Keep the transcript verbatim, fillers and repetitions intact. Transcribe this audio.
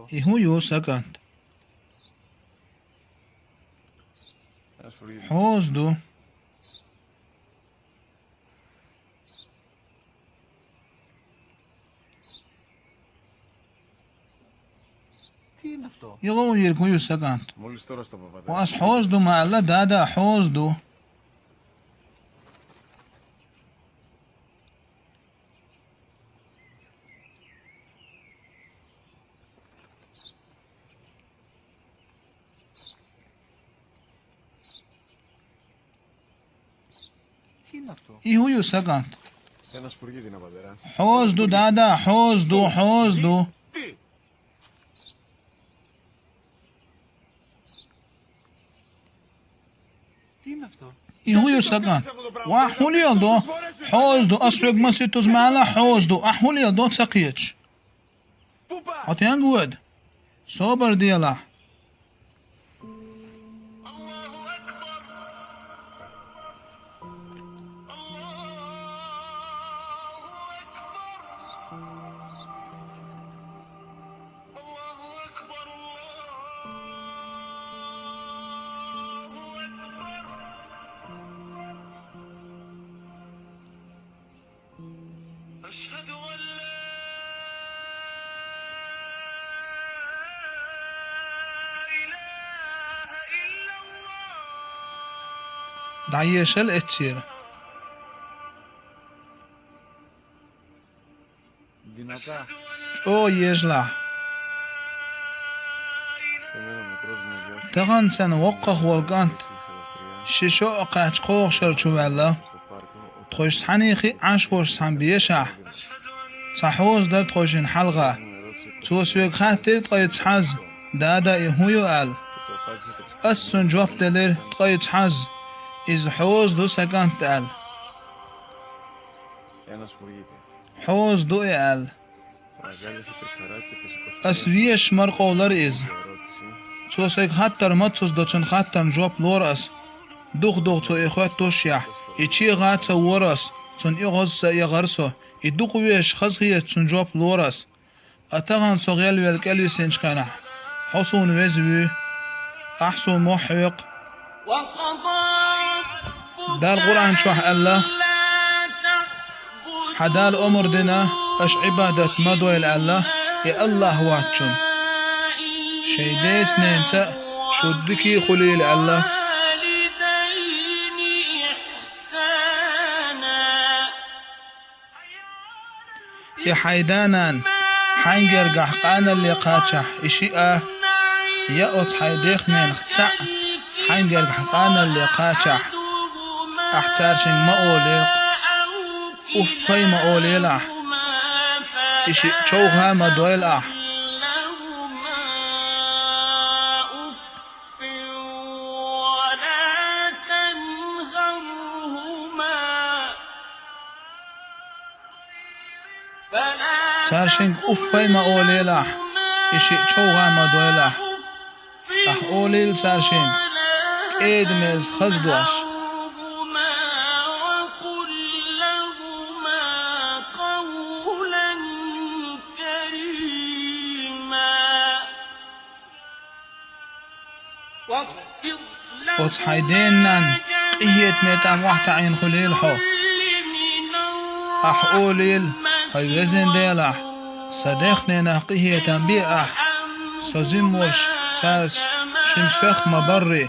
И хӀун ю, сан кӀант? Хьоза ду. И гӀо йийриг хӀун ю, сан кӀант? Ва ас хьоза ду ма аьлла, да, да, хьоза ду. И хӀун ю, сан кӀант? Хьоза ду, да, да, хьоза ду, хьоза ду. И хӀун ю, сан кӀант? Ва ахь хӀун леладо? Хьоза ду, ас хьоьга масийтта ма аьлла, хьоза ду, ахь хӀун леладо ца кхеташ? Хьо тенга вода? Собар делахь. أشهد أن لا إله إلا الله. ДӀаешал эццера. ЧӀогӀа ежалахь. Тахана санна воккхах волу кӀант ши шо а кхаьчча кхохушар чу ваьлла. Тхойш цхьаьний хи Ӏаш волуш цхьаьна бешахь, цхьа хьоза дара тхойшинна хьалха. Цо соьга хаьттира ткъе цхьа хьоза, да, да, и хӀун ю аьлла. Ас цунна жоп делира ткъе цхьа хьоза, иза хьоза ду, сан кӀант, аьлла. Хьоза ду и аьлла. Ас вешаш мара къовлара иза. Цо сайга хаттар маццаза до, цуьнан хаттарна жоп лора ас. Дух-дух цо и хоьттушшехь, и чегӀа а ца вора ас, цунна и гӀоза са эгӀара со, и дукха вешаш хазахеташ цунна жоп лора ас. Ткъа тахана со гӀелвелла кӀелвисинчу хенахь, хьо суна веза вуй, ахь суна мохь хьоькху. Дала Къуръан чохь аьлла: «Хьан Дала омра дина, аша Ӏибадат ма дойла», — аьлла, и АллахӀ воцчунна. «Шайн деца-ненаца а шу дика хуьлийла», — аьлла. И хьайн да-нана хьайн гергахь къаналле кхачахь, и шиъ а, я оцу хьайн дех-ненах цхьаъ хьайн гергахь къаналле кхачахь, ахь цаьршинга ма олийла, уффай ма олийла ахь, и шиъ човха а ма дойла ахь. Цаьршинга уффай ма олийла ахь, и шиъ човха а ма дойла ахь. Ахь олийла цаьршинга кӀеда-мерза хаза дош. Оцу хьайн ден-ненан къинхетаме тӀам охьатаӀийна хуьлийла хьо. Ахь олийла: «ХӀай Везан Делахь, сан дех-ненах къинхетам бе ахь, со жима волуш цаьрца шимма соьх ма барра».